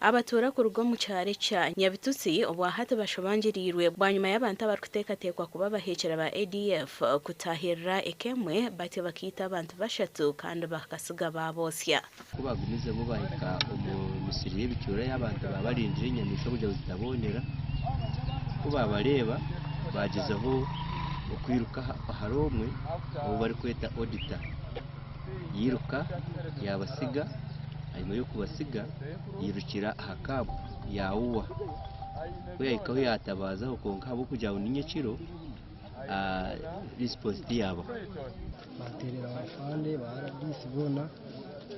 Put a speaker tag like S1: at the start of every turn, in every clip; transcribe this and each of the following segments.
S1: Abatuura kuruga omu kyaro ekya Nyabitutsi obwahati bashobangiriirwe bwanyima y'abantu abarikuteekateekwa kuba abaheekyera ba ADF kutaahirira eka emwe batyo bakaita abantu bashatu kandi bakasiga baabotsya.
S2: Ku baagumizemu baahika omu misiri y'ebicuura ei abantu baba barindire enyamaishwa kugira ngu zitaboonera, ku baabareeba baagyezaho okwiruka ahari omwe ou barikweta Odita. Yairuka yaabatsiga, ahanyima y'okubatsiga yairukira aha kampu yaawuwa. Ku yaahikaho yaatabaazaho kwonka ahabw'okugira ngu ni nyekiro, risiponsi tiyaabaho.
S3: Baterera ba afande ba RDC boona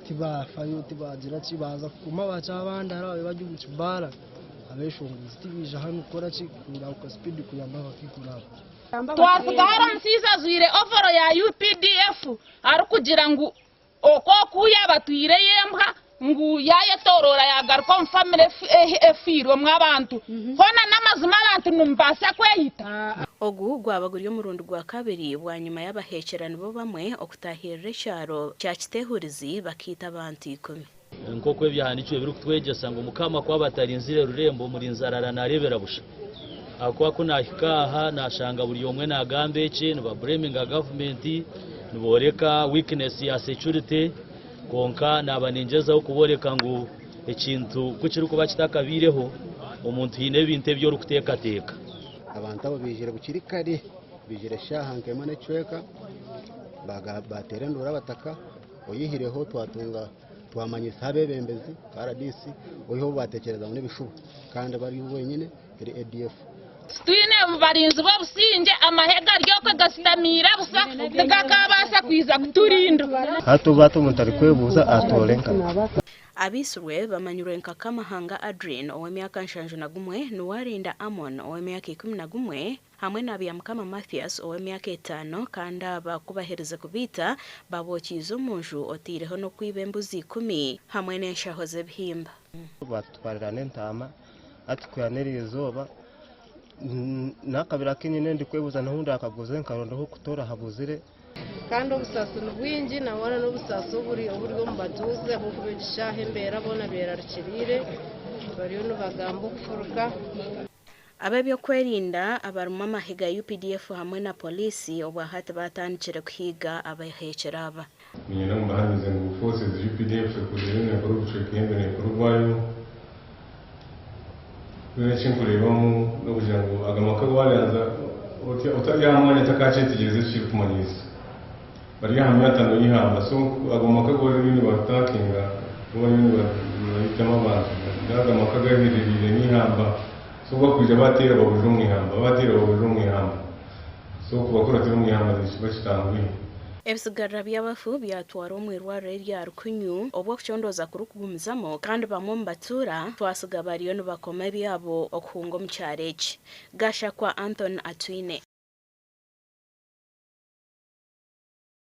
S3: tibafayo tibagira ki baaza kukuma bakyabandara babaire bari omu kibaara abeshongozi tibaija hanu kukora ki kurahuka speed kuyamba abakaikuru aba.
S4: Twasiga hariho omushaija ajwaire ovoro ya UPDF arikugira ngu okwo oku yaabatwireyo embwa ngu yaayetooroora yaagaruka omu famire efiirwemu abantu. Hoona n'amazima abantu nimubaasa kweyita?
S1: Ogu gwaba guri omurundi gwa kabiri bwanyima y'abaheekyera nibo bamwe okutaahirira ekyaro kya Kitehurizi bakaita abantu ikumi.
S5: Nk'oku Ebyahandiikirwe birikutwegyesa ngu Mukama ku aba atarinzire rurembo, omurinzi araara naareebera busha. Ahakuba ku naahika aha naashanga buri omwe naagamba eki, nibabureeminga gavumenti, nibooreka weakness ya security, kwonka naaba ningyezaho kubooreka ngu ekintu ku kirikuba kitakabaireho, omuntu haine ebintu ebi orikuteekateeka.
S6: Abantu abo baijire bukiri kare, baijire eshaaha nk'emwe n'ekicweka baateera enduuru abataka. Oyihireho twatunga twamanyisaho abeebembezi ba rdc oyihireho bo baatekyereza ngu n'ebishuba kandi bari bonyine eri ADF.
S4: Titwine barinzi b'obusingye, amahe gari okwe gashutamiire busha, tigakaabaasa kwija kuturinda.
S7: Hati obu hati omuntu arikwebuuza atoore nkahi?
S1: Abaitsirwe bamanyirwe nka Kamahanga Adrine ow'emyaka 71, Nuwarinda Amon ow'emyaka 11, hamwe na Byamukama Mathias ow'emyaka etaano kandi aba ku baherize kubaita babookiize omu nju oteireho n'okwiba embuzi ikumi hamwe n'enshaho z'ebihimba.
S7: Baatutwarira n'entaama hati kuhika n'eri izooba n'akabiri aku nyine ndikwebuuza n'ahu ndaakaguze nkaronda ah'okutoora habuzire.
S8: Kandi obusaasi ni bwingi nangwa n'obusaasi oburi oburi omu batuuzi ahabw'okuba egi shaaha embeera boona beerarikiriire bariyo nibagamba okufuruka.
S1: Ab'ebyokwerinda abarimu amahe ga UPDF hamwe na Poliisi obwahati baatandikire kuhiiga abahekyera aba.
S9: Niinyenda ngu mbahamize ngu forces UPDF ekuzire nekora obucweka embi nekora obwayo. Mbwenu eki nkureebamu n'okugira ngu aga maka waayanza otya otari aha mwanya takakyetegyereza eki kirikumanyisa. Bari aha myatano y'eihamba so ago maka agu bariyo nibataakinga agu bariyo nibaitamu abantu n'ago amaka gaherereire n'eihamba. So bakwija bateera bahurira omu ihamba, bateera bahurira omu ihamba. So kubakuratira omu ihamba nikiba kitanguhi.
S1: Ebisigarira by'abafu byatwarwa omu irwariro erya Rukunyu obu okucondooza kurikugumizamu kandi bamwe omu batuura twasiga bariyo nibakoma ebyabo okuhunga omu kyaro eki. Gashakwa Anthony Atwine.